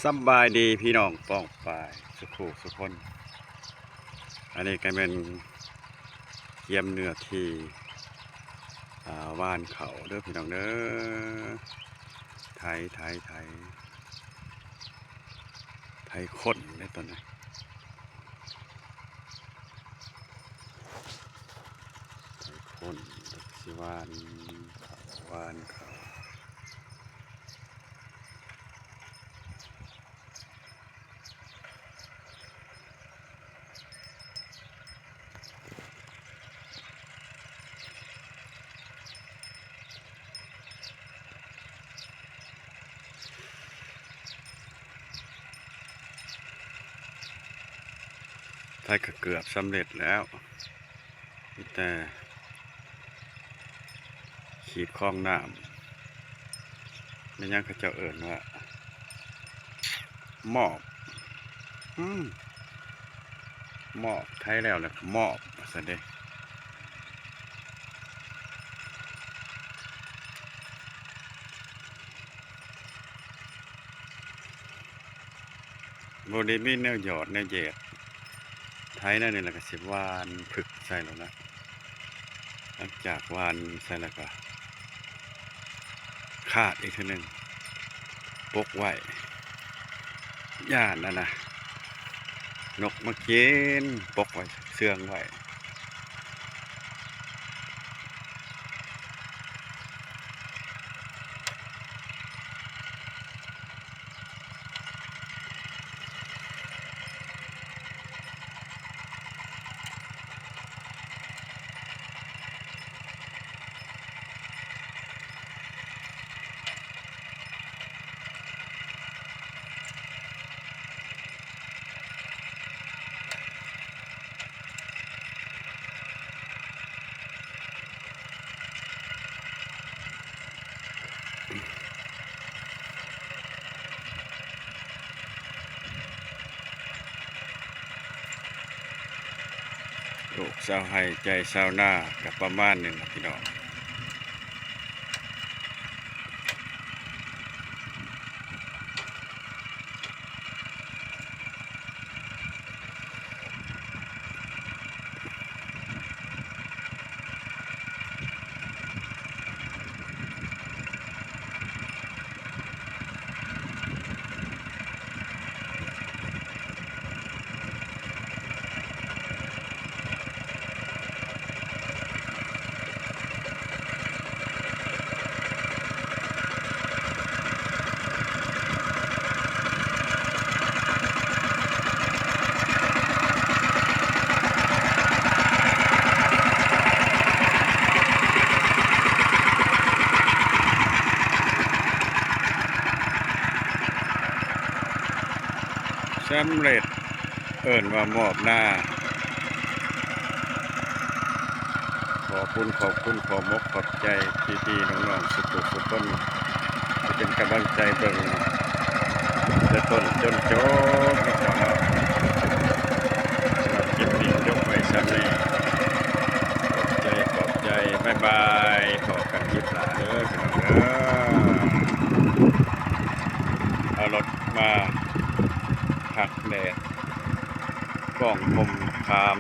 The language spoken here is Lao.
ສຳບາຍດີພີ່ນ້ອງປ້ອງປາຍສຸຂູສຸຄົນ. ອັນນີ້ກໍແມ່ນກຽມເນື້ອທີ່ ອ່າ ຫວ່ານເຂົ້າເດີພີ່ນ້ອງເດີ. ໄຖ ໄຖ ໄຖ ໄຖຂົນເດ້ຕອນນີ້ ໄຖຂົນ ແລ້ວກໍຊິຫວ່ານເຂົ້າ ຫວ່ານເຂົ້າ. ໄຖກໍເກືອບສຳເລັດແລ້ວ. ມີແຕ່ຂີດຄອງນ້ຳ ແມ່ນຫຍັງເຂົາເຈົ້າເອີ້ນວ່າມອບ ອືມ ມອບ ໄຖແລ້ວ ແລ້ວກໍມອບວ່າຊັ້ນເດ້. ບໍ່ໄດ້ມີແນວຢອດແນວແຢດ ໄຖແນວນີ້ແລ້ວກໍຊິຫວ່ານຜຶກໃສ່ໂລດລະ. ຫຼັງຈາກຫວ່ານໃສ່ແລ້ວກໍຄາດອີກເທື່ອໜຶ່ງ ປົກໄວ້ ຢ້ານອັນນະ ນົກມາກິນ ປົກໄວ້ ເຊື່ອງໄວ້. ໂລກຊາວໄຮ່ໃຈຊາວນາກໍປະມານນີ້ລະພີ່ນ້ອງ. ສຳເລັດ ເອີ້ນວ່າມອບນາ. ຂອບຄຸນ ຂອບຄຸນ ຂອບອົກຂອບໃຈພີ່ໆນ້ອງໆ ສຸກໆຄົນ ທີ່ເປັນກຳລັງໃຈເບິ່ງແຕ່ຕົ້ນຈົນຈົບເນາະ. ສຳລັບຄລິບນີ້ຈົບໄວ້ສ່ຳນີ້ ຂອບໃຈ ຂອບໃຈ ບາຍບາຍ ພໍ້ກັນຄລິບໜ້າເດີພີ່ນ້ອງເດີ. ເອົາລົດມາພັກແດດ ກ້ອງຮົ່ມຂາມ